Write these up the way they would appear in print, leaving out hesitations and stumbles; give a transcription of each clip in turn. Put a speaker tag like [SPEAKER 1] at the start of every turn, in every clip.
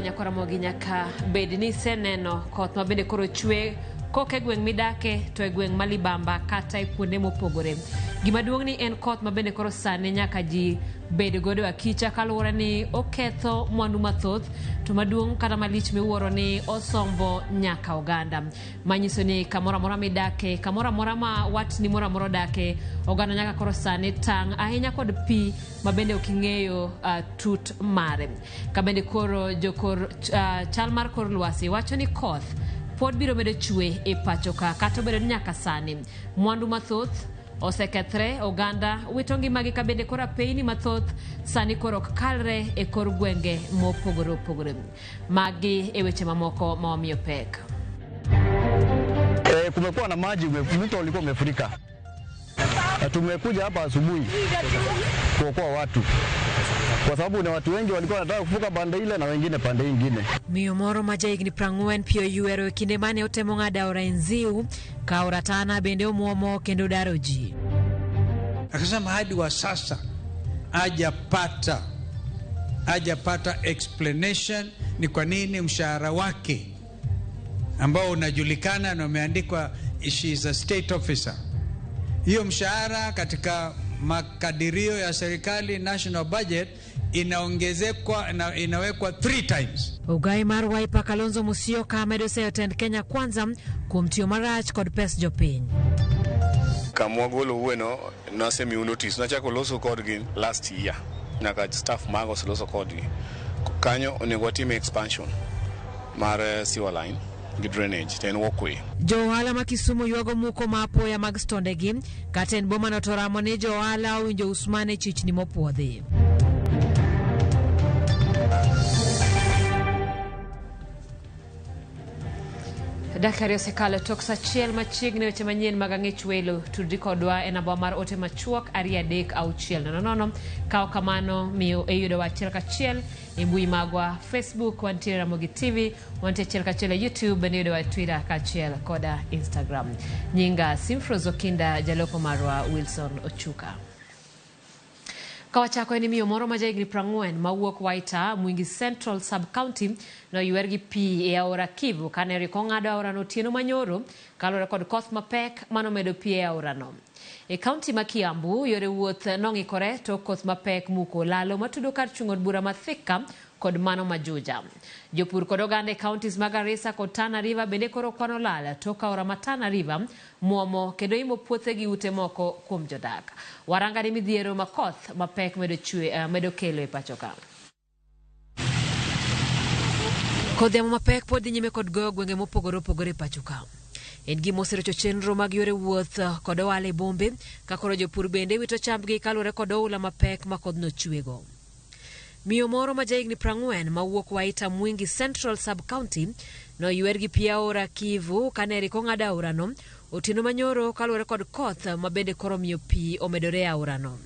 [SPEAKER 1] Nyakoramogi nyaka bed ni iseneno koth ma bende koro chwe kok e gweng' midake to e gweng' ma libamba kata e kuonde mopogore. Gima duong' ni en koth ma bende koro sani nyaka ji bed godo akicha kaluwore ni oketho mwandu mathoth to maduong' kata malich miwuoro ni osombo nyaka oganda. Manyiso ni kamoro amora midake, kamoro amora ma watni moro amora odake, oganda nyaka koro sani tang' ahinya kod pi ma bende ok ing'eyo tut mare. Ka bende koro jokor chal mar kor lwasi wacho ni koth pod biro medo chwe e pacho ka kata obedo ni nyaka sani mwandu mathoth osekethre, oganda wito ngimagi ka bende koro apeyni mathoth sani koro ok kalre e kor gwenge mopogore opogore. Magi e weche mamoko ma wamiyo pek.
[SPEAKER 2] Kumekuwa na maji, mto ulikuwa umefurika. Na tumekuja hapa asubuhi kuokoa watu kwa sababu ni watu wengi walikuwa wanataka kuvuka pande ile na wengine pande ingine.
[SPEAKER 1] Miyo moro ma jahigni 40 pi oyuero e kinde mane otemo ng'ado aora Enziu ka aora Tana bende omuomo kendo daro ji.
[SPEAKER 3] Akasema hadi wa sasa hajapata explanation ni kwa nini mshahara wake ambao unajulikana na umeandikwa she is a state officer, hiyo mshahara katika makadirio ya serikali national budget inaongezekwa na inawekwa 3 times.
[SPEAKER 1] Ogai mar Wiper Kalonzo Musyoka medo seyo tend Kenya Kwanza kuom tiyo marach kod pes jopiny.
[SPEAKER 4] Kamwagolo wueno nasemiu notice nachako loso kodgi last year nyaka staff mago oseloso kodgi kanyo onego watim expansion mar sewer line gi drainage to en walkway.
[SPEAKER 1] Jo ohala ma Kisumu ywago muko ma apoya mag stondegi kata en boma no to ramo ni jo ohala owinjo Usman e chichni mopuodhi. Dakika ariyo osekalo tok sa achiel machiegni weche manyien mag ang'ech welo. Tudri kodwa e namba mar ote machuok 23600. Kawo kamano miyo iyudowa achiel kachiel e mbui magwa Facebook, wantiere Ramogi TV, wantie achiel kachiel e YouTube, bende iyudowa e Twitter kaachiel koda Instagram. Nyinga Simfros Okinda, jalopo marwa Wilson Ochuka. Kawachako en miyo moro ma jahigni 40 mawuok Waita, Mwingi Central Sub-County noywer gi pi e aora Kivu kane oriko ng'ado aorano otieno manyoro kaluwore kod koth mapek manomedo pi e aorano. E kaunti ma Kiambu, yore wuoth nong'ikore tok koth mapek muko lalo matudo kar chung' od bura ma Thika kod mano ma Juja. Jopur kod oganda e counties mag Garissa kod Tana River bende koro kwano lal tok aora ma Tana River muomo kendo imo puothe gi ute moko kuom jodak. Waranga ni midhiero ma koth mapek medo chwe, medo kelo e pacho ka. Kodh yamo mapek pod dhi nyime kod goyo gwenge mopogore opogore e pacho ka. En gima oserocho chenro mag yore wuoth kod ohala e bombe ka koro jopur bende wito chambgi kaluwore kod oula mapek ma kodhno chwego. Miyo moro ma jahigni 40 mawuok Waita Mwingi Central Sub-County noywer gi pi aora Kivu kane rik ong'ado aorano otieno manyoro kaluwore kod koth ma bende koro miyo pi omedore e aorano.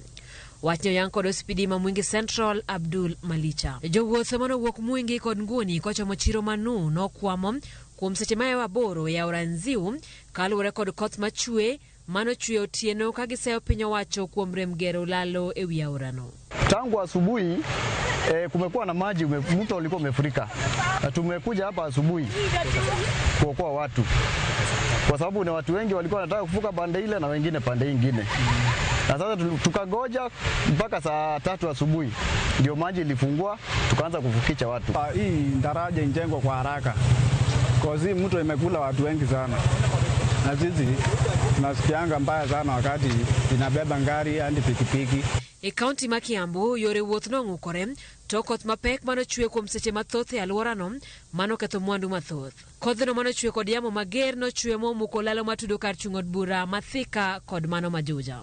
[SPEAKER 1] Wachni oyang kod OCPD ma Mwingi Central Abdul Malicha. Jowuoth manowuok Mwingi kod Nguni kochomo chiro Manu nokwamo kuom seche mahewo 8 e aora Nziu kaluwore kod koth machwe mano chwe otieno ka giseyo piny owacho kuom rem gero lalo e wi aorano.
[SPEAKER 2] Tangu asubuhi kumekuwa na maji, mto ulikuwa umefurika. Na tumekuja hapa asubuhi kuokoa watu kwa sababu ni watu wengi walikuwa wanataka kuvuka pande ile na wengine pande ingine. Na sasa tukagoja mpaka saa 3 asubuhi ndio maji ilifungua tukaanza kuvukisha watu.
[SPEAKER 5] Hii daraja injengwa kwa haraka kwa sababu mto imekula watu wengi sana. Na sisi tunasikianga mbaya sana wakati inabeba ngari hadi pikipiki.
[SPEAKER 1] E kaunti ma Kiambu, yore wuoth nong'ukore to koth mapek manochwe kuom seche mathoth e alworano manoketho mwandu mathoth. Kodhno manochwe kod yamo mager nochwe momuko lalo matudo kar chung' od bura ma Thika kod mano ma Juja.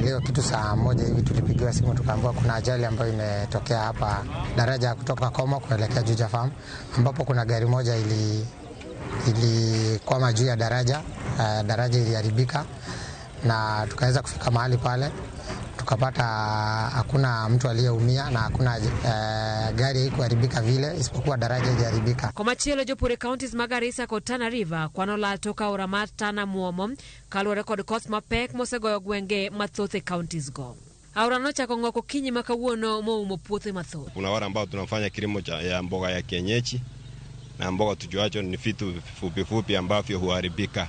[SPEAKER 6] Leo kitu saa 1 hivi tulipigiwa simu tukaambiwa kuna ajali ambayo imetokea hapa daraja kutoka Komo kuelekea Juja Farm, ambapo kuna gari moja ilikwama juu ya daraja. Daraja iliharibika na tukaweza kufika mahali pale tukapata hakuna mtu aliyeumia na hakuna gari haikuharibika vile isipokuwa daraja iliharibika.
[SPEAKER 1] Komachielo jopur e counties mag Garissa kod Tana River kwano lal tok aora mar Tana muomo kaluwore kod koth mapek mosegoyo gwenge mathoth e counties go. Aora nochako ng'ok okinyi ma kawuono moumo puothe mathoth.
[SPEAKER 7] Kuna wale ambao tunafanya kilimo cha ya mboga ya kienyeji na mboga tujuacho ni vitu fupi fupi ambavyo huharibika.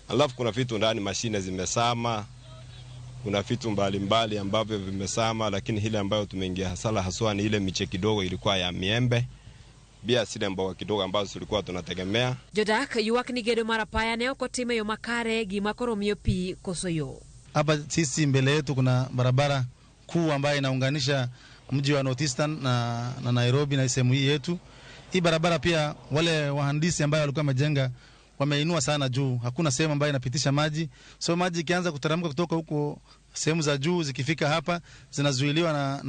[SPEAKER 7] Alafu kuna vitu ndani mashine zimesama, kuna vitu mbalimbali ambavyo vimesama, lakini ile ambayo tumeingia hasara haswa ni ile miche kidogo ilikuwa ya miembe, pia zile mboga kidogo ambazo tulikuwa tunategemea.
[SPEAKER 1] Jodak ywak ni gedo mar apaya ne ok otim e yo makare gima koro miyo pi koso yo.
[SPEAKER 8] Hapa sisi mbele yetu kuna barabara kuu ambayo inaunganisha mji wa North Eastern na Nairobi na sehemu hii yetu. Hii barabara pia wale wahandisi ambao walikuwa wamejenga wameinua sana juu, hakuna sehemu ambayo inapitisha maji. So maji ikianza kuteremka kutoka huko sehemu za juu zikifika hapa zinazuiliwa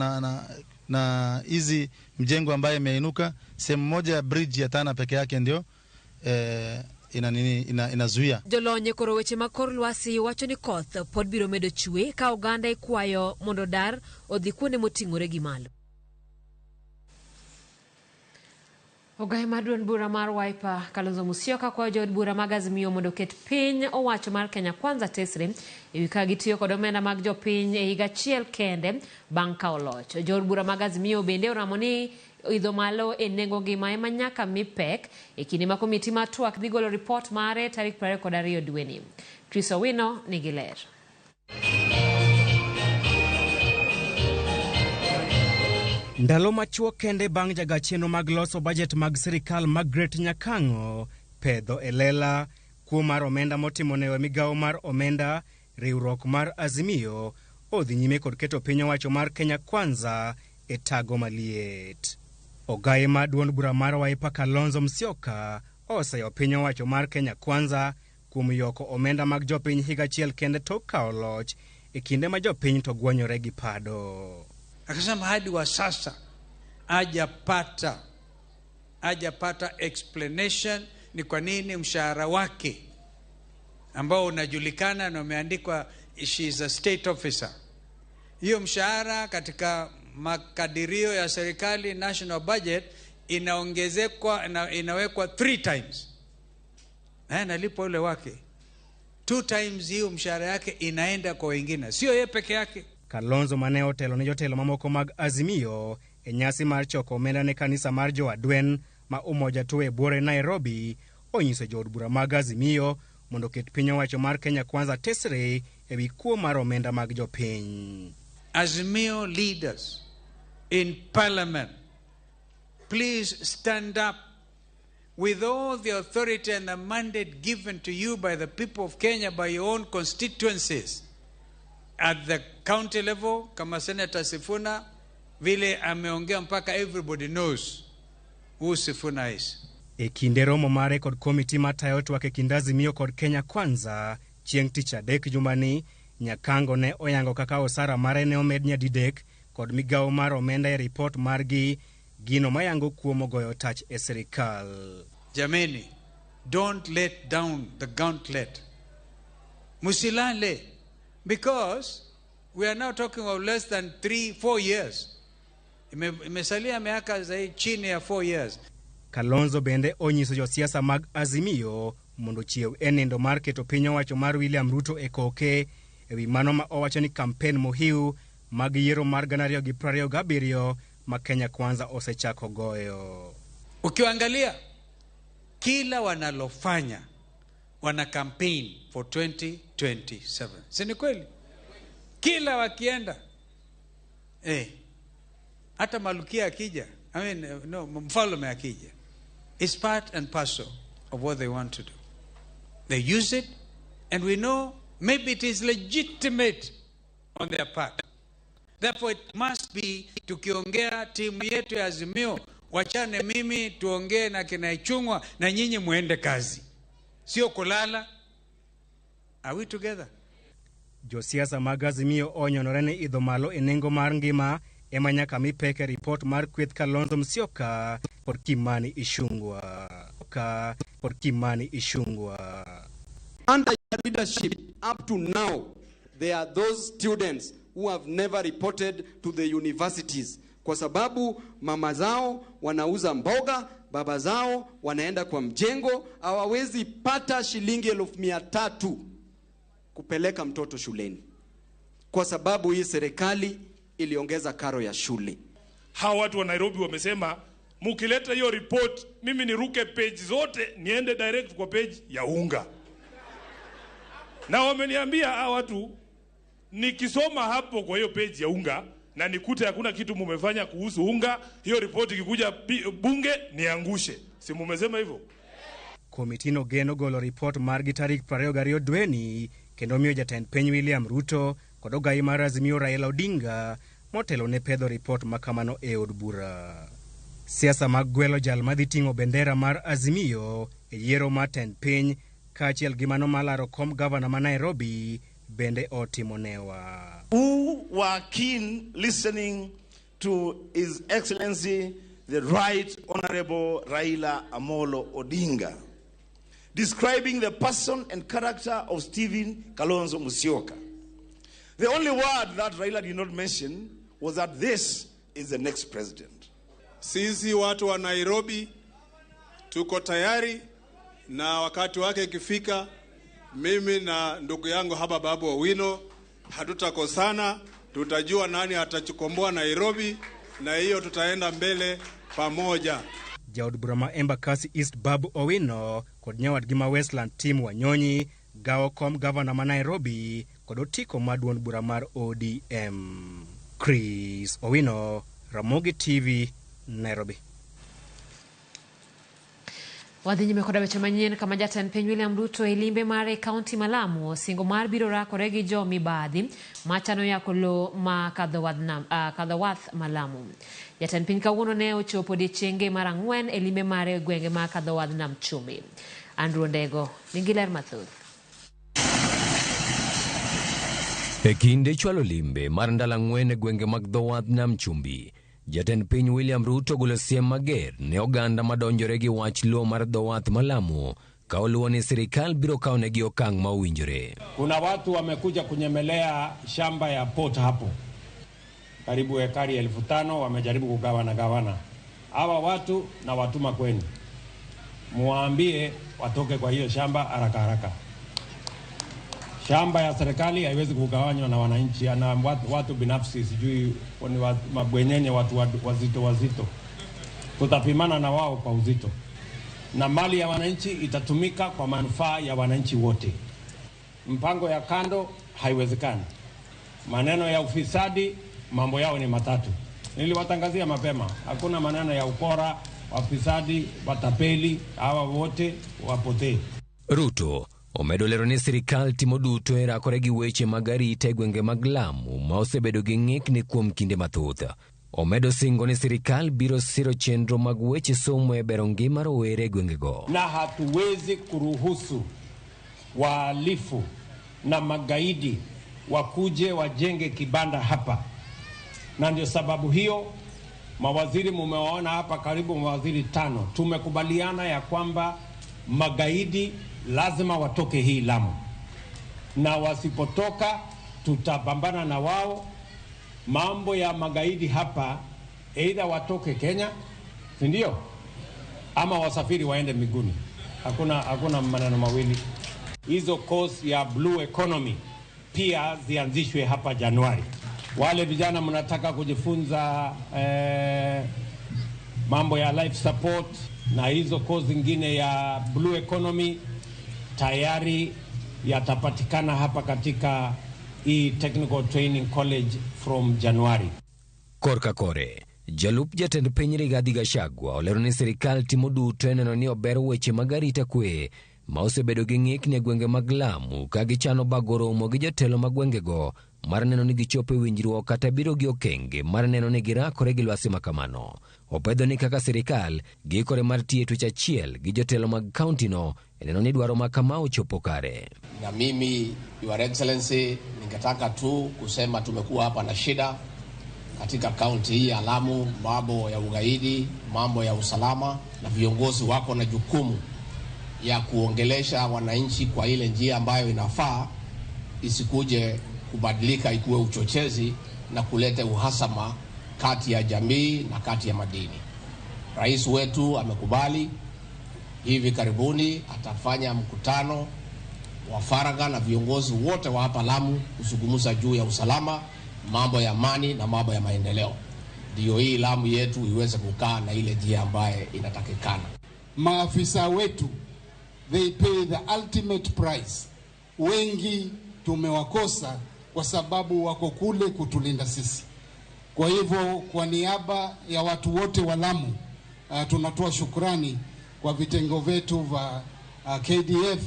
[SPEAKER 8] na hizi mjengo ambayo imeinuka. Sehemu moja ya bridge ya Tana peke yake ndio inazuia.
[SPEAKER 1] Jolony e koro weche mag kor lwasi wacho ni koth pod biro medo chwe ka oganda ikwayo mondo dar odhi kuonde moting'ore gi malo. Ogaye mar duond bura mar Wiper Kalonzo Musyoka kwayo jood bura mag Azimio mondo oket piny owacho mar Kenya Kwanza tesre ewi ka gitiyo kod omenda mag jopiny e higa achiel kende bang' kawo loch. Jood bura mag Azimio bende oramo ni idho malo e nengo ngima ema nyaka mi pek e kinde ma komiti mar twak dhi golo ripot mare tarik 22 dweni. Chris Owino nigi ler.
[SPEAKER 9] Ndalo machuok kende bang' jagachenro mag loso bajet mag sirikal Margaret Nyakang'o pedho e lela kuo mar omenda motimo ne migawo mar omenda, riwruok mar Azimio odhi nyime kod keto piny owacho mar Kenya Kwanza e tago maliet. Ogaye mar duond bura mar Wiper Kalonzo Musyoka oseyo piny owacho mar Kenya Kwanza kuom yoko omenda mag jopiny higa achiel kende tok kawo loch e kinde ma jopiny to gwonyore gi pado.
[SPEAKER 3] Akasema hadi wa sasa hajapata explanation ni kwa nini mshahara wake ambao unajulikana na umeandikwa she is a state officer, hiyo mshahara katika makadirio ya serikali national budget inaongezekwa inawekwa 3 times, na analipo ule wake 2 times, hiyo mshahara yake inaenda kwa wengine, sio yeye peke yake.
[SPEAKER 9] Kalonzo mane otelo ne jotelo mamoko mag Azimio e nyasi mar choko omenda ne kanisa mar jo-Adwen ma Umoja Tuwe Buore Nairobi onyiso jood bura mag Azimio mondo oket piny owacho mar Kenya Kwanza tesre ewi kuo mar omenda mag jopiny.
[SPEAKER 3] Azimio leaders in parliament, please stand up with all the authority and the mandate given to you by the people of Kenya, by your own constituencies. At the county level, kama Senator Sifuna, vile ameongea mpaka everybody knows who Sifuna is.
[SPEAKER 9] E kinde romo mare kod komiti matayo twak e kind Azimio kod Kenya Kwanza chieng' tich adek jumani, Nyakango ne oyango kaka osara mare ne omed nyadidek kod migawo mar omenda e ripot margi, gino mayango kuom ogoyo tach e sirikal.
[SPEAKER 3] Jameni, don't let down the gauntlet. Musilale. Because we are now talking of less than 3-4 years. Imesalia miaka zaidi chini ya 4 years.
[SPEAKER 9] Kalonzo bende onyiso josiasa mag Azimio mondo chiew e nindo mar keto piny owacho mar William Ruto e koke ewi mano ma owacho ni kampen mohiu mag yiero mar 2027 ma Kenya Kwanza osechako goyo.
[SPEAKER 3] Ukiangalia kila wanalofanya wana campaign for 2027. Si ni kweli? Kila wakienda hata Malukia akija, mfalme akija, it's part and parcel of what they want to do. They use it, and we know maybe it is legitimate on their part. Therefore it must be, tukiongea timu yetu ya Azimio, wachane mimi tuongee na kina Ichung'wa na nyinyi muende kazi, sio kulala. Are we together?
[SPEAKER 9] Josiasa mag Azimio onyonore ni idho malo e nengo mar ngima ema nyaka mi pek e ripot mar kweth Kalonzo Musyoka kod Kimani Ichung'wa.
[SPEAKER 10] Under your leadership up to now, there are those students who have never reported to the universities kwa sababu mama zao wanauza mboga, baba zao wanaenda kwa mjengo, hawawezi pata shilingi 300,000 kupeleka mtoto shuleni. kwa sababu hii serikali iliongeza karo ya shule.
[SPEAKER 11] Hawa watu wa Nairobi wamesema mukileta hiyo report, mimi niruke page zote niende direct kwa page ya unga. Na wameniambia hawa watu nikisoma hapo kwa hiyo page ya unga na nikute hakuna kitu mumefanya kuhusu unga, hiyo report ikikuja bunge niangushe. Si mumesema hivyo?
[SPEAKER 9] Komitino geno golo ripot margi tarik 22 dweni kendo miyo jatend piny William Ruto kod ogai mar Azimio Raila Odinga motelo ne pedho ripot makamano e od bura. Siasa mag gwelo jal madhi ting'o bendera mar Azimio e yiero mar tend piny kaachiel gi mano malaro kom gavana ma Nairobi bende otimo newa.
[SPEAKER 12] Who were keen listening to His Excellency the Right Honorable Raila Amolo Odinga, describing the person and character of Stephen Kalonzo Musyoka. The only word that Raila did not mention was that this is the next president.
[SPEAKER 4] Sisi watu wa Nairobi tuko tayari na wakati wake ikifika, mimi na ndugu yangu hapa Babu Owino hatutakosana, tutajua nani atachukomboa Nairobi na hiyo tutaenda mbele pamoja.
[SPEAKER 9] Jaod bura ma Embakasi East Babu Owino kod nyawadgi ma Westland Tim Wanyonyi gawo kom gavana ma Nairobi kod otiko mar duond bura mar ODM. Chris Owino, Ramogi TV, Nairobi.
[SPEAKER 1] Wadhi nyime koda weche manyien kama jatend piny William Ruto e limbe mare e kaunti ma Lamu osingo mar biro rakore gi jo mibadhi machano yako lowo ma kadho wath ma Lamu. Jatend piny kawuono ne ochopo odiechienge mar 4 e limbe mare e gwenge ma kadho wadh Nam Chumbi. Andrew Ndego nigi ler mathoth.
[SPEAKER 13] E kinde chwalo limbe mar ndalo 4 e gwenge mag dho wath Nam Chumbi, jatend piny William Ruto ogolo siem mager ne oganda madonjore gi wach lowo mar dho wath ma Lamu ka oluwo ni sirikal biro kawonegi okang' ma owinjore.
[SPEAKER 14] Kuna watu wamekuja kunyemelea shamba ya port hapo karibu ekari 5,000 wamejaribu kugawana gawana. Hawa watu na watuma kwenu, muwaambie watoke kwa hiyo shamba haraka haraka. Shamba ya serikali haiwezi kugawanywa na wananchi na watu binafsi, sijui ni mabwenyenye, watu wazito wazito. Tutapimana na wao kwa uzito, na mali ya wananchi itatumika kwa manufaa ya wananchi wote. Mpango ya kando haiwezekani. Maneno ya ufisadi, mambo yao ni matatu. Niliwatangazia mapema, hakuna maneno ya ukora, wafisadi, watapeli, hawa wote wapotee.
[SPEAKER 13] Ruto omedo lero ni sirikal timo duto e rakore gi weche mag arita e gwenge mag Lamu ma osebedo gi ng'ikni kuom kinde mathoth. Omedo singo ni sirikal biro siro chenro mag weche somo e bero ngima rowere e gwengego.
[SPEAKER 14] Na hatuwezi kuruhusu wahalifu na magaidi wakuje wajenge kibanda hapa, na ndio sababu hiyo mawaziri mumewaona hapa karibu mawaziri 5 tumekubaliana ya kwamba magaidi lazima watoke hii Lamu, na wasipotoka tutapambana na wao. Mambo ya magaidi hapa, either watoke Kenya, si ndio, ama wasafiri waende miguni. Hakuna maneno mawili. Hizo course ya blue economy pia zianzishwe hapa Januari. Wale vijana mnataka kujifunza mambo ya life support na hizo course zingine ya blue economy tayari yatapatikana hapa katika hii Technical Training College from January.
[SPEAKER 13] Korka kore, jalup jatend piny Rigathi Gachagua olero ni sirikal timo duto e neno ni ober weche mag arita kwe ma osebedo gi ng'ikni e gwenge mag Lamu ka gichano bago romo gi jotelo mag gwengego mar neno ni gichopo e winjruok kata biro gi okenge mar neno ni girakore gi lwasi makamano. Opedho ni kaka sirikal giikore mar tiyo e twech achiel gi jotelo mag kaunti no e neno ni dwaro ma kama ochopo kare.
[SPEAKER 15] Na mimi, Your Excellency, ningetaka tu kusema tumekuwa hapa na shida katika kaunti hii ya Lamu, mambo ya ugaidi, mambo ya usalama, na viongozi wako na jukumu ya kuongelesha wananchi kwa ile njia ambayo inafaa, isikuje kubadilika ikuwe uchochezi na kuleta uhasama kati ya jamii na kati ya madini. Rais wetu amekubali hivi karibuni atafanya mkutano wa faragha na viongozi wote wa hapa Lamu kuzungumza juu ya usalama, mambo ya amani na mambo ya maendeleo, ndiyo hii Lamu yetu iweze kukaa na ile njia ambaye inatakikana.
[SPEAKER 16] Maafisa wetu they pay the ultimate price. Wengi tumewakosa kwa sababu wako kule kutulinda sisi. Kwa hivyo, kwa niaba ya watu wote wa Lamu, tunatoa shukrani kwa vitengo vyetu vya KDF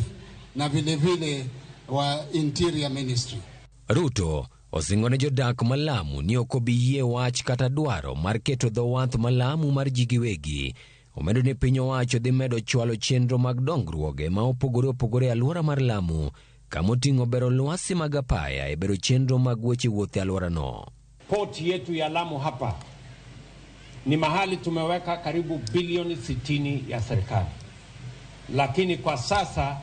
[SPEAKER 16] na vile vile wa Interior Ministry.
[SPEAKER 13] Ruto osingo ne jodak ma Lamu ni ok obi yie wach kata dwaro mar keto dho wath ma Lamu mar ji giwegi. Omedo ni piny owacho dhi medo chwalo chenro mag dongruoge ma opogore opogore e alwora mar Lamu, kama oting'o bero lwasi mag apaya e bero chenro mag weche wuoth e alworano.
[SPEAKER 14] Port yetu ya Lamu hapa ni mahali tumeweka karibu bilioni 60 ya serikali, lakini kwa sasa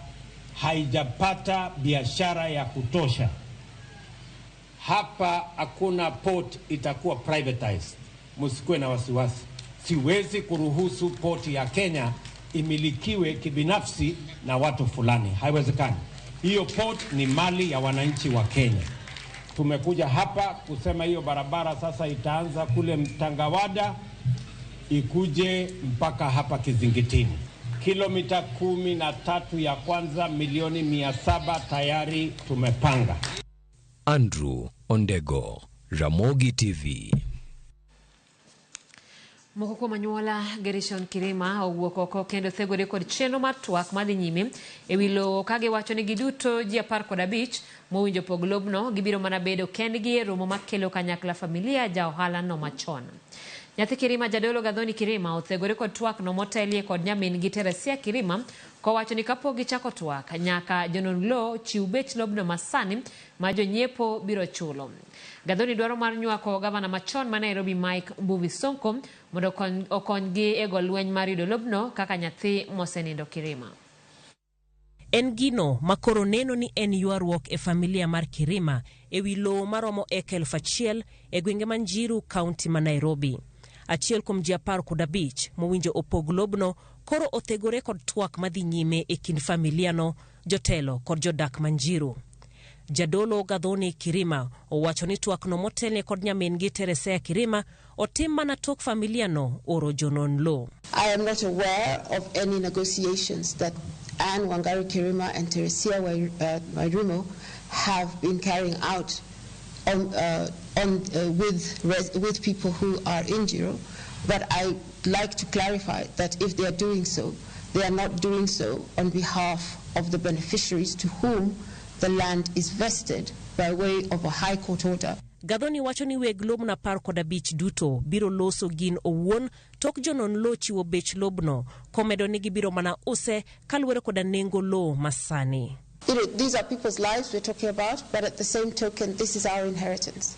[SPEAKER 14] haijapata biashara ya kutosha. Hapa hakuna port itakuwa privatized, msikuwe na wasiwasi. Siwezi kuruhusu port ya Kenya imilikiwe kibinafsi na watu fulani, haiwezekani. Hiyo port ni mali ya wananchi wa Kenya. Tumekuja hapa kusema hiyo barabara sasa itaanza kule Mtangawada ikuje mpaka hapa Kizingitini. Kilomita 13 ya kwanza milioni 700 tayari tumepanga.
[SPEAKER 13] Andrew Ondego, Ramogi TV.
[SPEAKER 1] Moko kuom anyuola Gerishon Kirima owuok oko kendo thegore kod chenro mar twak madhi nyime ewi lowo ka giwacho ni giduto ji 15 mowinjo pog lobno gibiro mana bedo kendgi e romo makelo kanyakla familia ja ohala no machon. Nyathi Kirima jadolo Gathoni Kirima othegore kod twak no motelie kod nyamin gi Teresia Kirima kowacho ni kapok gichako twak nyaka jonon lowo chiw bech lobno masani ma jonyiepo biro chulo. Gathoni dwaro mar nywako gavana machon ma Nairobi Mike Mbuvi Sonko mondo okonygi e go lweny mar yudo lobno kaka nyathi mosenindo Kirima.
[SPEAKER 17] En gino makoro neno ni en ywaruok e familia mar Kirima ewi lowo maromo eka 1000 e gwenge ma Njiru, kaunti ma Nairobi. Achiel kuom ji 15 mowinjo opog lobno koro othegore kod twak madhi nyime e kind familiano, jotelo kod jodak ma Njiru. Jadolo Gathoni Kirima owacho ni twakno motelne kod nyamin-gi Teresia Kirima otim mana tok familiano oro jonon lowo.
[SPEAKER 18] I am not aware of any negotiations that Anne Wangari Kirima and Teresia Wairimu have been carrying out with people who are in Njiru, but I'd like to clarify that if they are doing so, they are not doing so on behalf of the beneficiaries to whom the land is vested by way of a High Court order.
[SPEAKER 17] Gathoni wacho ni weg lobno 15 duto biro loso gin owuon tok jonon lowo chiwo bech lobno komedo ni gibiro mana use kaluwore koda nengo lowo masani.
[SPEAKER 18] These are people's lives we're talking about, but at the same token, this is our inheritance.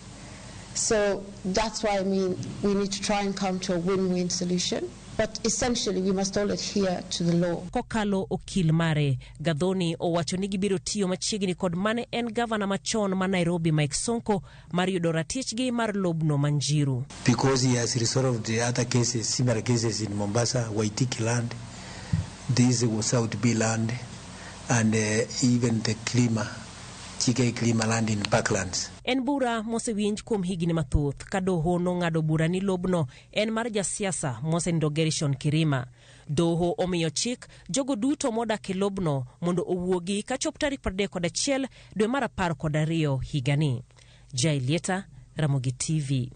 [SPEAKER 18] So that's why I mean we need to try and come to a win-win solution. But essentially, we must all adhere to the law.
[SPEAKER 17] Kokalo okil mare, Gathoni owacho ni gibiro tiyo machiegni kod mane en gavana machon ma Nairobi Mike Sonko mar yudo ratichgi mar lobno ma Njiru.
[SPEAKER 19] Because he has resolved the other cases, similar cases in Mombasa, Waitiki land, this was South B land, and even the Klima, GK Klima land in Parklands.
[SPEAKER 17] En bura mosewinj kuom higni mathoth ka doho nong'ado bura ni lobno en mar jasiasa mosenindo Gerishon Kirima. Doho omiyo chik jogo duto modak e lobno mondo owuogi kachop tarik 31 dwe mar 12 higani. Jailieta, Ramogi TV.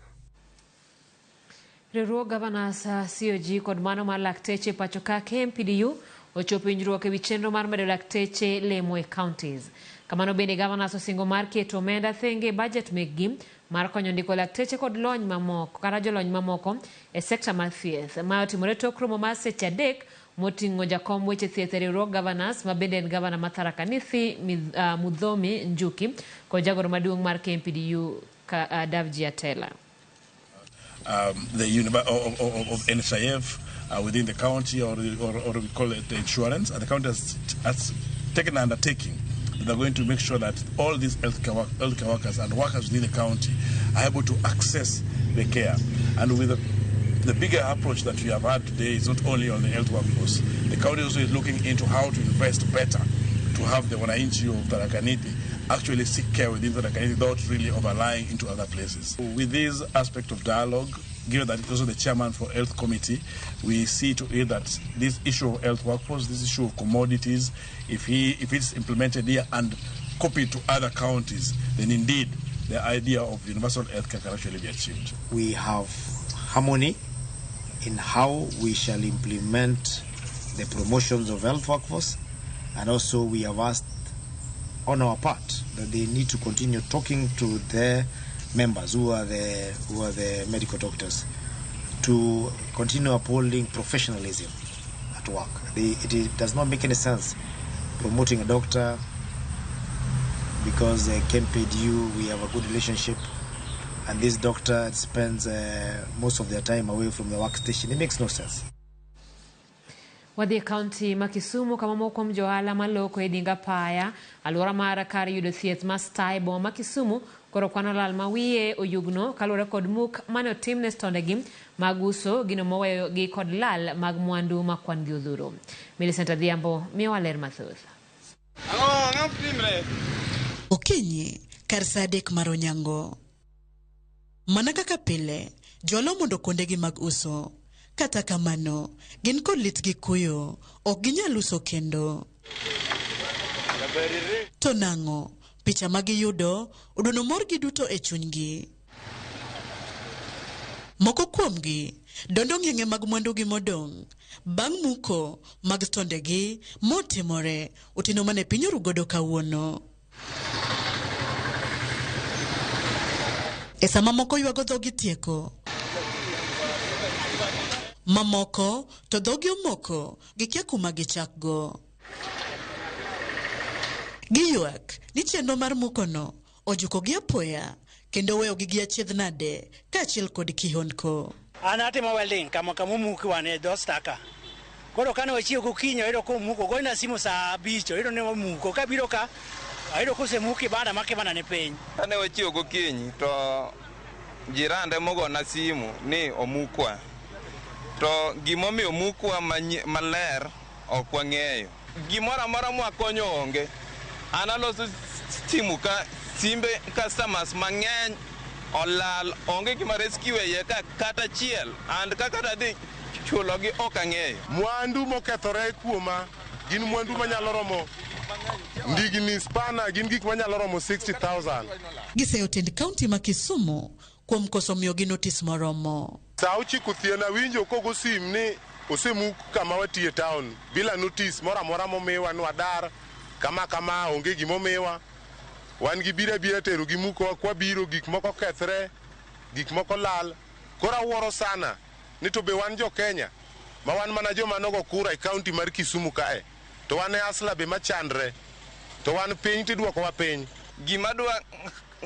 [SPEAKER 1] Riwruog Governors COG kod mano mar lakteche pacho ka KMPDU ochopo winjruok ewi chenro mar medo lakteche lemo e counties. Kamano bende governors osingo mar keto omenda thenge e budget mekgi mar konyo ndiko lakteche kod lony mamoko kata jolony mamoko e sekta mar thieth. Ma otimore tok romo mar seche 3 moting'o jakom weche thieth e riwruog governors ma bende en gavana ma Tharaka Nithi Muthomi Njuki kod jagoro maduong' mar KMPDU Davji Atela.
[SPEAKER 4] The of NHIF within the county, or we call it the insurance, and the county has taken an undertaking that they're going to make sure that all these healthcare workers and workers within the county are able to access the care. And with the bigger approach that we have had today is not only on the health workforce. The county also is looking into how to invest better to
[SPEAKER 20] to have the wananchi of Tharaka Nithi actually seek care within Tharaka Nithi without really overlying into other places. With this aspect of dialogue, given that it's also the chairman for health committee, we see to it that this issue of health workforce, this issue of commodities, if it's implemented here and copied to other counties, then indeed the idea of universal health care can actually be achieved.
[SPEAKER 21] We have harmony in how we shall implement the promotions of health workforce, and also we have asked on our part that they need to continue talking to their members who are the medical doctors to continue upholding professionalism at work. It does not make any sense promoting a doctor because KMPDU, we have a good relationship, and this doctor spends most of their time away from the workstation. It makes no sense.
[SPEAKER 1] Wadhi e kaunti ma Kisumu kama moko kuom johala maloko e dinga paya alwora mar kar yudo thieth ma Star e boma ma Kisumu koro kwano lal ma wiye oyugno kaluwore kod muk mane otim ne stondegi mag uso gino moweyo gi kod lal mag mwandu ma kwan gi odhuro. Millicent Adhiambo miyowa ler mathoth.
[SPEAKER 22] Okinyi kar saa 3 mar onyango. Mana kaka pile, johala omondo kuondegi mag uso. Kata kamano, gin kod lit gi kuyo, ok ginyal uso kendo. To nang'o, picha magiyudo oduono morgi duto e chunygi. Moko kuomgi dondo ng'enge mag mwandugi modong' bang' muko mag stondegi motimore otieno mane piny orugodo kawuono. E sama moko ywago dhogi tieko, mamoko to dhogi omoko gikia kuma gichakgo. Giywak ni chenro mar mukono ojukogi apoya kendo weyogi gi achiedh nade kaachiel kod kihondko.
[SPEAKER 23] An atimo welding kama kamomuki wan e dho staka. Koro kane wachiew gokinyi ayudo komuko, goyona simu saa 5 ayudo ni omuko. Kabiro ka ayudo kosemuk kibanda ma kibanda ni piny.
[SPEAKER 24] Kane wachiew gokinyi to jirande mogona simu ni omukwa. To gimomiyo omukwa maler ok wang'eyo. Gimoro amora mwakonyo onge. An aloso simu ka simbe customers mang'eny olal, onge gima rescue e iye ka kata achiel, and kaka tadhi chulogi ok ang'eyo.
[SPEAKER 25] Mwandu mokethore kuoma gin mwandu manyalo romo ndigni, spana, gin gik manyalo romo 60,000.
[SPEAKER 22] Giseyo tend kaunti ma Kisumu kuom koso miyogi notis moromo.
[SPEAKER 25] Saa 9 otieno awinjo kogo sim ni osemuk kama watiye town bila notis moro amora momiwa ni wadar kama kama, onge gimomiwa. Wan gi bira bira tero gi muko kwa biro gik moko kethre, gik moko lal. Koro awuoro sana ni to be wan jo Kenya ma wan mana joma nogo kura e kaunti mar Kisumu kae, to wan e asla be machandre, to wan piny tidwokowa piny.
[SPEAKER 24] Gima dwa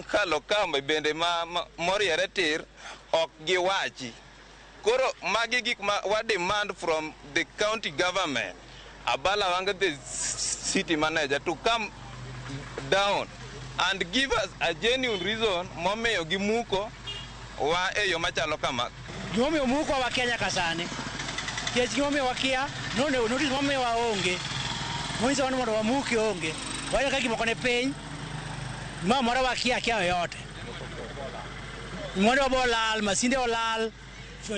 [SPEAKER 24] kalo kama bende ma moriere tir ok giwachi. Koro magi gik ma wa demand from the county government, Abala Wanga the city manager, to come down and give us a genuine reason momiyo gimuko wa e yo machalo kama.
[SPEAKER 23] Gimomiyo muko wa Kenya kasani nikech gimomiyo wakia notice momiyo waonge monyiso ni mondo wamuki onge. Wayudo ka gimoko ne piny gimoro amora wakia kia yoyote. Mwandu bo olal, masinde olal,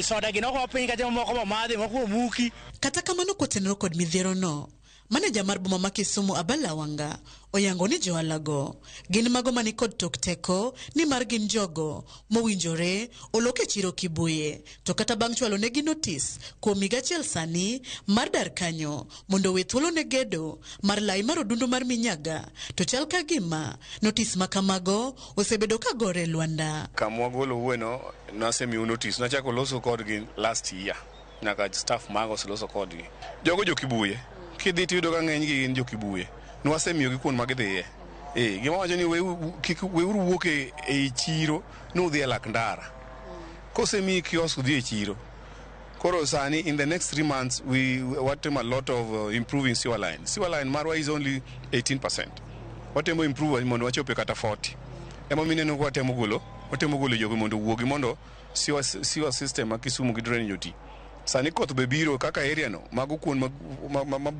[SPEAKER 23] soda gi noko piny kata moko bomadhi, moko omuki.
[SPEAKER 22] Kata kamano kotenore kod midhierono, maneja mar boma ma Kisumu Abala Wanga oyango ni johalago gin mago mani kod tok teko nimar gin jogo mowinjore olok e chiro Kibuye, to kata bang' chwalo negi notis kuom higa achiel sani mar dar kanyo mondo owe thuolo ne gedo mar lai mar odundu mar Minyaga, to chal ka gima notis ma kamago osebedo ka gore e lwanda.
[SPEAKER 4] Kamwagolo wueno nasemiyo notis, nachako loso kodgi last year, nyaka staff mago oseloso kodgi. Jogo jo Kibuye, kidhi tiyudo ka ng'enygi gin jo Kibuye. Nwasemiyogi kuond ma gidhiye. Gima wacho ni weuru wuok ei chiro nudhi e lak ndara. Kosemiyi kiosk dhi e chiro. Koro sani in the next 3 months we watimo a lot of improving sewer line. Sewer line marwa is only 18%. Watemo improve mondo wachope kata 40. Ema mineno ka watemo golo jogi mondo owuogi mondo sewer system ma Kisumu gi drainage oti. Sani koth be biro kaka area no, mago kuond ma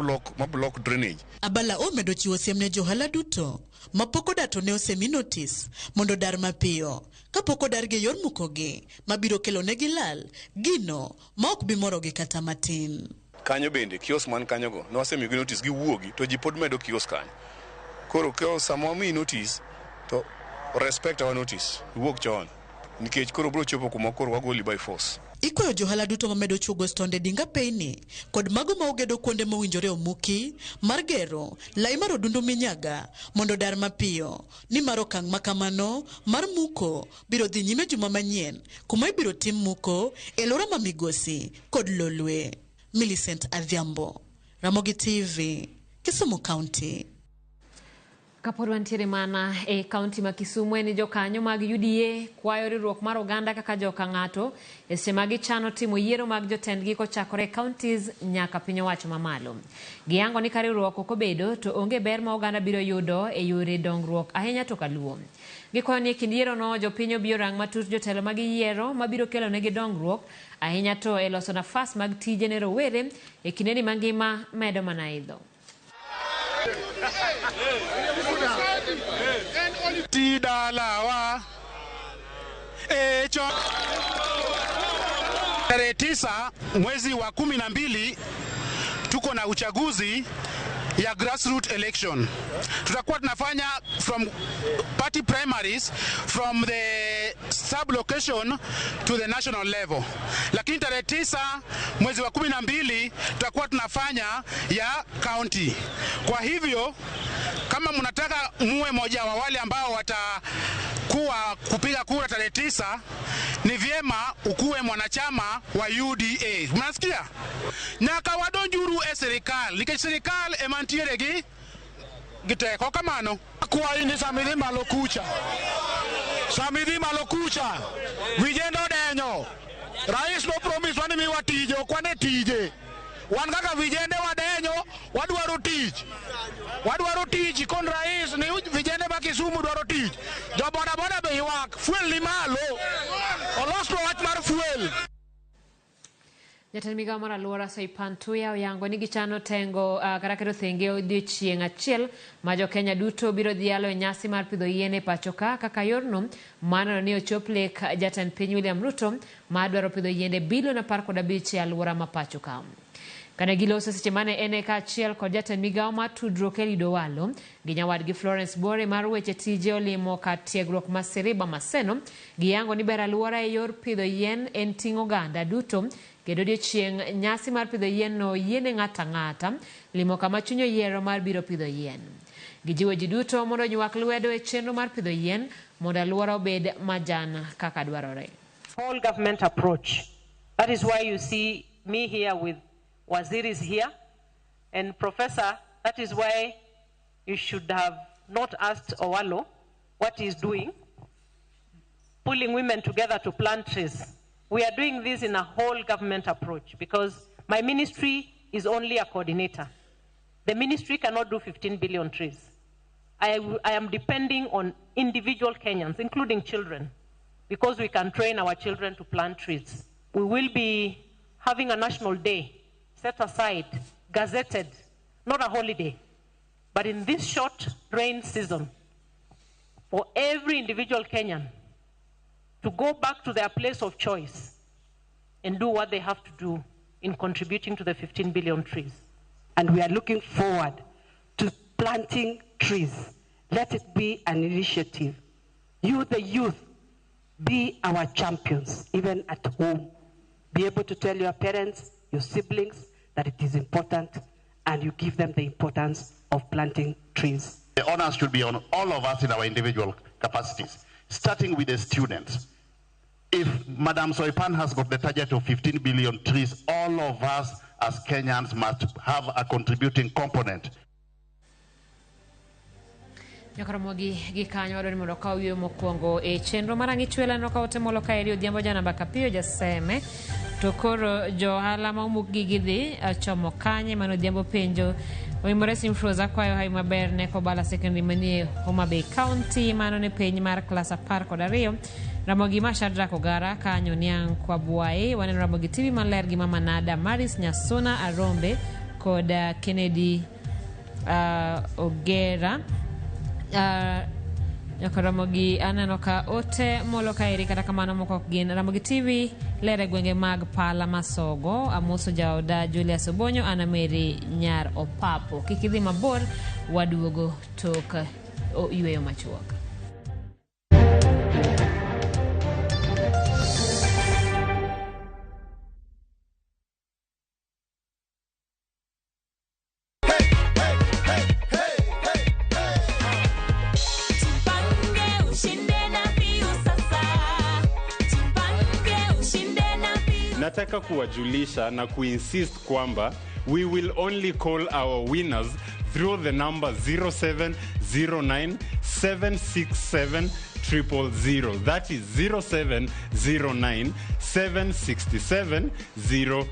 [SPEAKER 4] block drainage.
[SPEAKER 22] Abala omedo chiwo siem ne johala duto mapok odar to ne osemi notis mondo odar mapiyo kapok odargi e yor mukogi mabiro kelo negi lal gino ma ok bi morogi kata matin.
[SPEAKER 4] Kanyo bende kiosk man kanyogo ne wasemiyogi notice giwuogi to ji pod medo kiosk kanyo. Koro sama wamiyi notice to respect our notice, iwuog chon nikech koro biro chopo kuma koro wagoli by force.
[SPEAKER 22] Ikwayo johala duto mamedo chuogo stonde dinga peyni kod mago ma ogedo kuonde mowinjore omuki mar gero lai mar odundu minyaga mondo odar mapiyo nimar okang' ma kamano mar muko biro dhi nyime juma manyien kuma ibiro tim muko e alwora ma Migosi kod Lolwe. Millicent Adhiambo, Ramogi TV, Kisumu County.
[SPEAKER 1] Kapod wantiere mana e kaunti ma Kisumu, en ni jokanyo mag UDA kwayo riwruok mar oganda kaka joka ng'ato e seche ma gichano timo yiero mag jotendgi kochakore e counties nyaka piny owacho mamalo. Giyango ni ka riwruok ok obedo to onge ber ma oganda biro yudo e yore dongruok ahinya to kaluo. Gikwayo ni e kind yierono jopiny obi orang matut jotelo ma giyiero mabiro kelo negi dongruok ahinya to e loso nafas mag tije ne rowere e kindeni ma ngima medo mana idho.
[SPEAKER 2] Ti dalawa e cho tarehe 9 mwezi wa 12 tuko na uchaguzi ya grassroots election. Tutakuwa tunafanya from party primaries from the sub location to the national level, lakini tarehe 9 mwezi wa 12 tutakuwa tunafanya ya county. Kwa hivyo kama mnataka muwe moja wa wale ambao watakuwa kupiga kura tarehe 9, ni vyema ukuwe mwanachama wa UDA. Mnasikia? Nyaka wadonjuru e sirikal nikech sirikal ema ntiere gi teko kamano.
[SPEAKER 5] Akwayi ni sama idhi malo kucha, sama idhi malo kucha, vijende odenyo. Rais no promise wa ni miwa tije, ok wane tije. Wan kaka vijende wadenyo, wadwaro tich. Wadwaro tich kon rais ni vijende ma Kisumu dwaro tich. Jo boda boda be ywak, fuel ni malo. Olosnwa wach mar fuel.
[SPEAKER 1] Jatend migao mar alwora Soipan Tuya oyango ni gichano tengo kata keto thenge odiochieng' achiel ma jokenya duto biro dhialo e nyasi mar pidho yien e pacho ka kaka yorno mar neno ni ochop lek jatend piny William Ruto mar dwaro pidho yiende bilion 15 e alwora ma pacho ka. Kane giloso seche mane en e kaachiel kod jatend migao mar tudruok Eliud Owalo gi nyawadgi Florence Bore mar weche tije olimo kar tiegruok ma Siriba Maseno, giyango ni ber alwora e yor pidho yien en ting' oganda duto kendo odiochieng' nyasi mar pidho yien no yiene ng'ato ang'ata limo kama chuny oyiero mar biro pidho yien. Gijiwo ji duto mondo onywak lwedo e chenro mar pidho yien mondo alwora obed majan kaka dwarore.
[SPEAKER 6] Whole government approach. That is why you see me here with Waziris here. And Professor, that is why you should have not asked Owalo what he's doing, pulling women together to plant trees. We are doing this in a whole government approach because my ministry is only a coordinator. The ministry cannot do 15 billion trees. I am depending on individual Kenyans, including children, because we can train our children to plant trees. We will be having a national day set aside, gazetted, not a holiday, but in this short rain season, for every individual Kenyan to go back to their place of choice and do what they have to do in contributing to the 15 billion trees.
[SPEAKER 7] And we are looking forward to planting trees. Let it be an initiative. You, the youth, be our champions, even at home. Be able to tell your parents, your siblings, that it is important, and you give them the importance of planting trees.
[SPEAKER 8] The onus should be on all of us in our individual capacities, starting with the students. If Madam Soipan has got the target of 15 billion trees, all of us as Kenyans must have a contributing component.
[SPEAKER 1] Nyakaramogi gi kanyo wadwaro ni mondo okaw yueyo mokwongo e chenro mar ang'i chwela no ka otemolo kaeri Odhiambo Janamba Kapiyo Jaseme. To koro jo ohala ma omuk gi gidhi chomo kanye? Mano Odhiambo penjo. Oimore Simfros akwayo hawi maber ne Kobala Secondary manie Homa Bay County. Mano ne penj mar klas 12. Ramogi ma Shadrack Ogara kanyo niang' Kwabwayi. Waneno Ramogi TV maler gi Mama Nada Maris Nyasuna Arombe kod Kennedy Ogera. Nyaka Ramogi aneno ka ote molo kaeri, kata kamano moko ok gin. Ramogi TV ler e gwenge mag Pala Masogo. Amoso jaoda Julius Obonyo, ana Mary Nyar Opapo. Kik idhi mabor, waduogo tok yweyo machuok.
[SPEAKER 3] Nataka kuwajulisha na kuinsist kwamba we will only call our winners through the number 0709 767 000. That is 0709 767 000.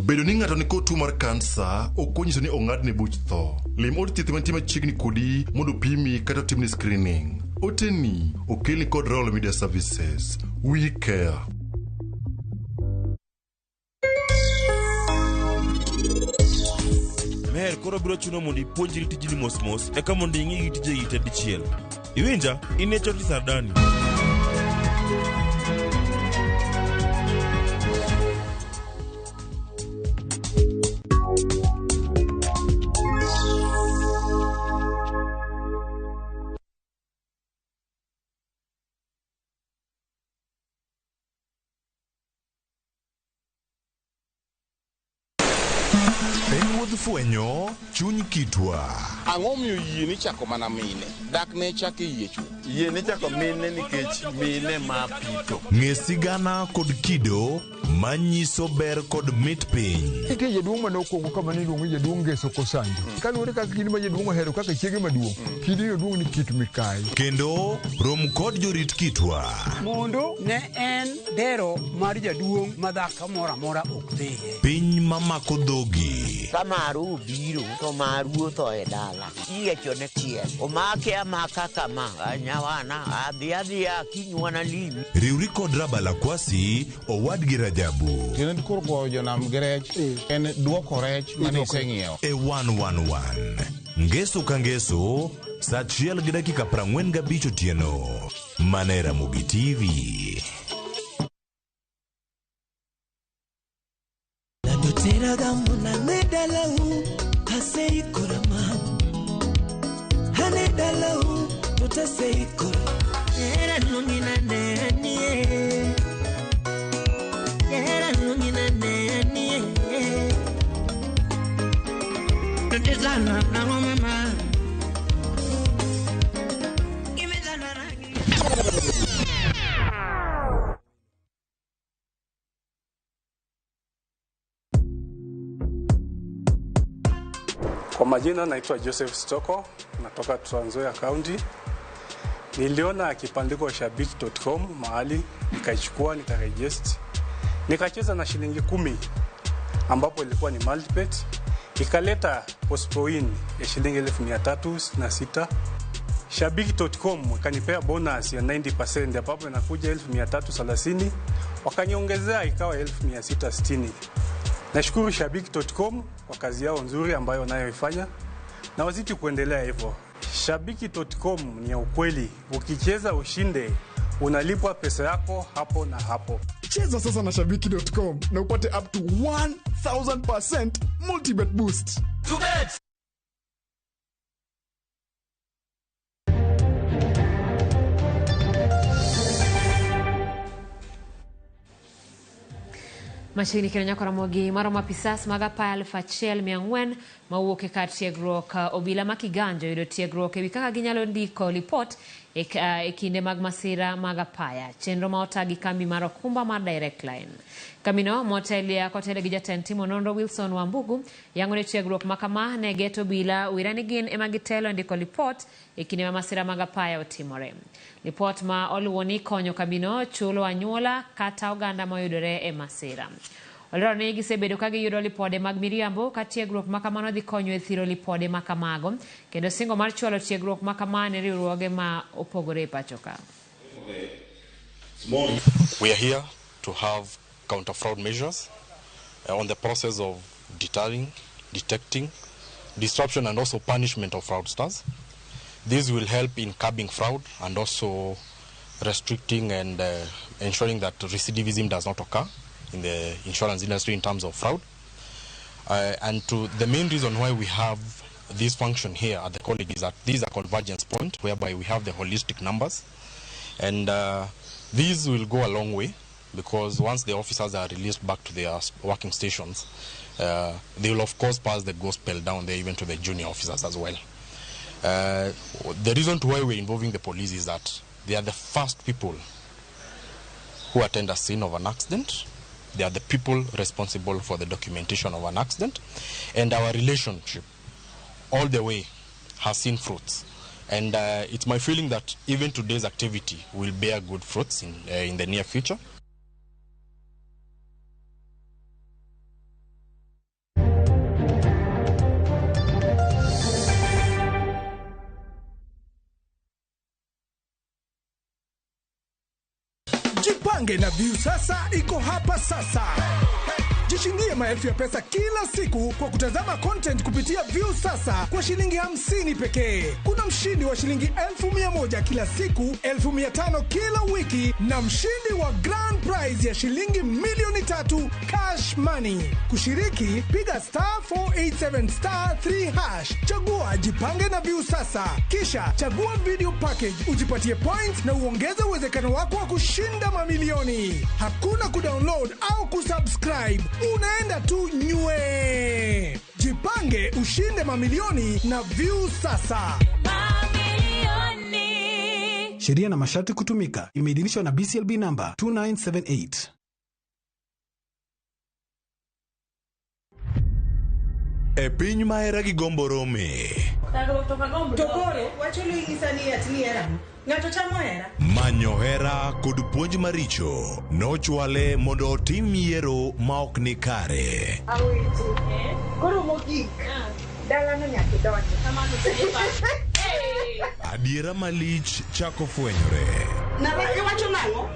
[SPEAKER 9] Bedo ni ng'ato nikod tuo mar kansa ok onyiso ni ong'adne buch tho. Lim od thieth mantie machiegni kodi mondo opimi kata otimni screening. Oteni okelni kod Royal Media Services. We care.
[SPEAKER 10] Meher koro biro chuno mondo ipuonjri tijni mos mos eka mondo ing'i gi tijegi te dichiel. Iwinja? In e choti sardani.
[SPEAKER 9] En wuodh fwenyo chuny kitwa.
[SPEAKER 11] Ang'o miyo yie ni chako mana mine? Dak ne chak e yie chwo.
[SPEAKER 12] Yie ni chako mine nikech mine ma pito.
[SPEAKER 9] Ng'e sigana kod kido manyiso ber kod mit piny.
[SPEAKER 26] Nitie jaduong' mane okwongo kama ne iluongo ni jaduong' Ngeso Kosanjo. Kaluwore kaka kidi ma jaduong' ohero kaka chiege maduong', kidino duong' ni kit mikayi.
[SPEAKER 9] Kendo rom kod jorit kitwa.
[SPEAKER 27] Mondo ne en dero mar jaduong' ma dhako moro amora ok dhiye.
[SPEAKER 9] Piny mamako dhogi.
[SPEAKER 28] Ka maru obiro to maru otho e dala. Iyiechone chiel. Omake amaka kama. Nyawana adhi adhiya kinywana limi.
[SPEAKER 9] Riwri kod Rabala Kwasi owadgi Rajabu.
[SPEAKER 11] Tiende koro goyo jonam gi rech en duoko rech mane iseng'iewo.
[SPEAKER 9] E 111. Ngeso ka ngeso, saa 1:45 otieno. Mana e Ramogi TV.
[SPEAKER 29] Kwa majina naitwa Joseph Stoko, natoka Trans Nzoia County. Niliona kibandiko shabiki.com mahali, nikaichukua nikaregister. Nikacheza na shilingi 10 ambapo ilikuwa ni multibet, ikaleta postpoin ya shilingi 366. Shabiki.com ikanipea bonus ya 90% ambapo inakuja 1330, wakaniongezea ikawa 1660. Nashukuru Shabiki.com kwa kazi yao nzuri ambayo wanayoifanya na wazidi kuendelea hivyo. Shabiki.com ni ya ukweli, ukicheza ushinde, unalipwa pesa yako hapo na hapo.
[SPEAKER 30] Cheza sasa na Shabiki.com na upate up to 1000% multibet boost.
[SPEAKER 1] Machiegni kendo nyaka Ramogi maromo apisas mag 14,400 mawuok e kar tiegruok obila ma Kiganjo yudo tiegruok ewi kaka ginyalo ndiko lipot e kinde mag masira mag apaya. Chenro ma ota gi kambi mar okumba mar Direct Line. Kambino motelia kotelo gi jatend timo nonro Wilson Wambugu yango ni tiegruok ma kama ne geto obila wira ni gin ema gitelo e ndiko lipot e kinde ma masira mag apaya otimore. Lipot ma oluwo ni konyo kambino chulo anyuola kata oganda moyudore e masira. Olero ni gisebedo ka giyudo lipode mag miriambo ka tiegruok ma kamano dhi konyo e thiro lipode ma kamago kendo singo mar chwalo tiegruok ma kama ne riwruoge ma opogore e pacho ka.
[SPEAKER 13] We are here to have counter-fraud measures on the process of deterring, detecting, disruption and also punishment of fraudsters. This will help in curbing fraud and also restricting and ensuring that recidivism does not occur in the insurance industry in terms of fraud. And to the main reason why we have this function here at the college is that this is a convergence point whereby we have the holistic numbers, and these will go a long way because once the officers are released back to their working stations, they will of course pass the gospel down there even to the junior officers as well. The reason to why we're involving the police is that they are the first people who attend a scene of an accident. They are the people responsible for the documentation of an accident, and our relationship all the way has seen fruits. And it's my feeling that even today's activity will bear good fruits in the near future.
[SPEAKER 14] Jipange na Viusasa iko hapa sasa. Jishindie maelfu ya pesa kila siku kwa kutazama content kupitia Viusasa kwa shilingi 50 pekee. Kuna mshindi wa shilingi 1,100 kila siku, 1,500 kila wiki na mshindi wa grand prize ya shilingi 3,000,000 cash money. Kushiriki, piga *487*3#. Chagua Jipange na Viusasa. Kisha chagua video package ujipatie points na uongeze uwezekano wako wa kushinda mamilioni. Hakuna kudownload au kusubscribe. Unaenda tu nywe. Jipange ushinde mamilioni na Viusasa.
[SPEAKER 15] Mamilioni.
[SPEAKER 16] Sheria na masharti kutumika. Imeidhinishwa na BCLB number 2978.
[SPEAKER 17] E piny ma hera gi gombo rome.
[SPEAKER 18] To koro wachulu ing'isa ni ati ni hera. Ng'ato chamo hera.
[SPEAKER 17] Manyo hera kod puonj maricho nochwale mondo otim yiero ma ok ni kare.
[SPEAKER 18] Awiti. Koro mogik. Dalano nyaka idonje.
[SPEAKER 17] Adiera malich chako fwenyore.
[SPEAKER 18] Nara iwacho nang'o?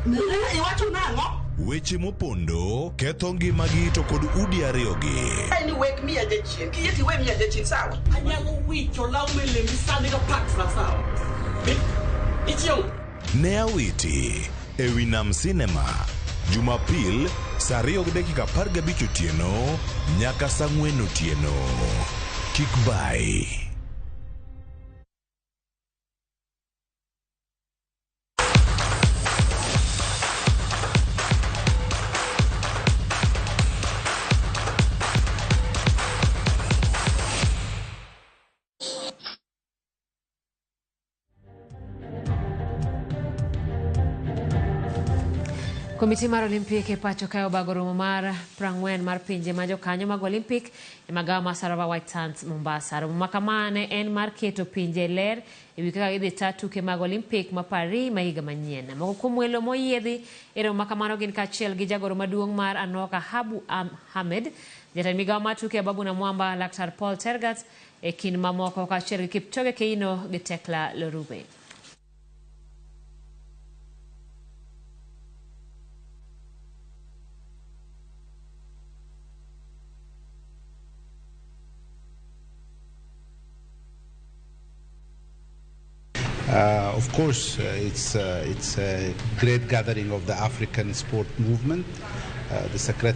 [SPEAKER 18] Nara iwacho nang'o?
[SPEAKER 17] Weche mopondo ketho ngimagi to kod udi ariyogi.
[SPEAKER 18] Ni wek miya jachien. Kiyie to iwe miya jachien sawa?
[SPEAKER 19] Anyalo wicho law melembi sani ga paks na sawa. Ichieng'.
[SPEAKER 17] Ne Awiti ewi Nam Cinema Jumapil saa 2:15 otieno nyaka saa 4 otieno. Kik bai.
[SPEAKER 1] Komiti mar Olympic e pacho kae obago romo mar 40 mar pinje ma jokanyo mag Olympic e magawa mar Sarova White Sands Mombasa. Romo ma kama ne en mar keto pinje ler e wi kaka gidhi ta tuke mag Olympic ma Paris ma higa manyien. Moko kuom welo moyiedhi e romo ma kamano gin kaachiel gi jagoro maduong' mar Anoka Habu Ahmed, jatend migawo mar tuke Ababu Namwamba, Laktar Paul Tergat e kind mamoko kaachiel gi Kipchoge Keino gi Tekla Lorupe.
[SPEAKER 20] Of course, it's a great gathering of the African sport movement. The Secretary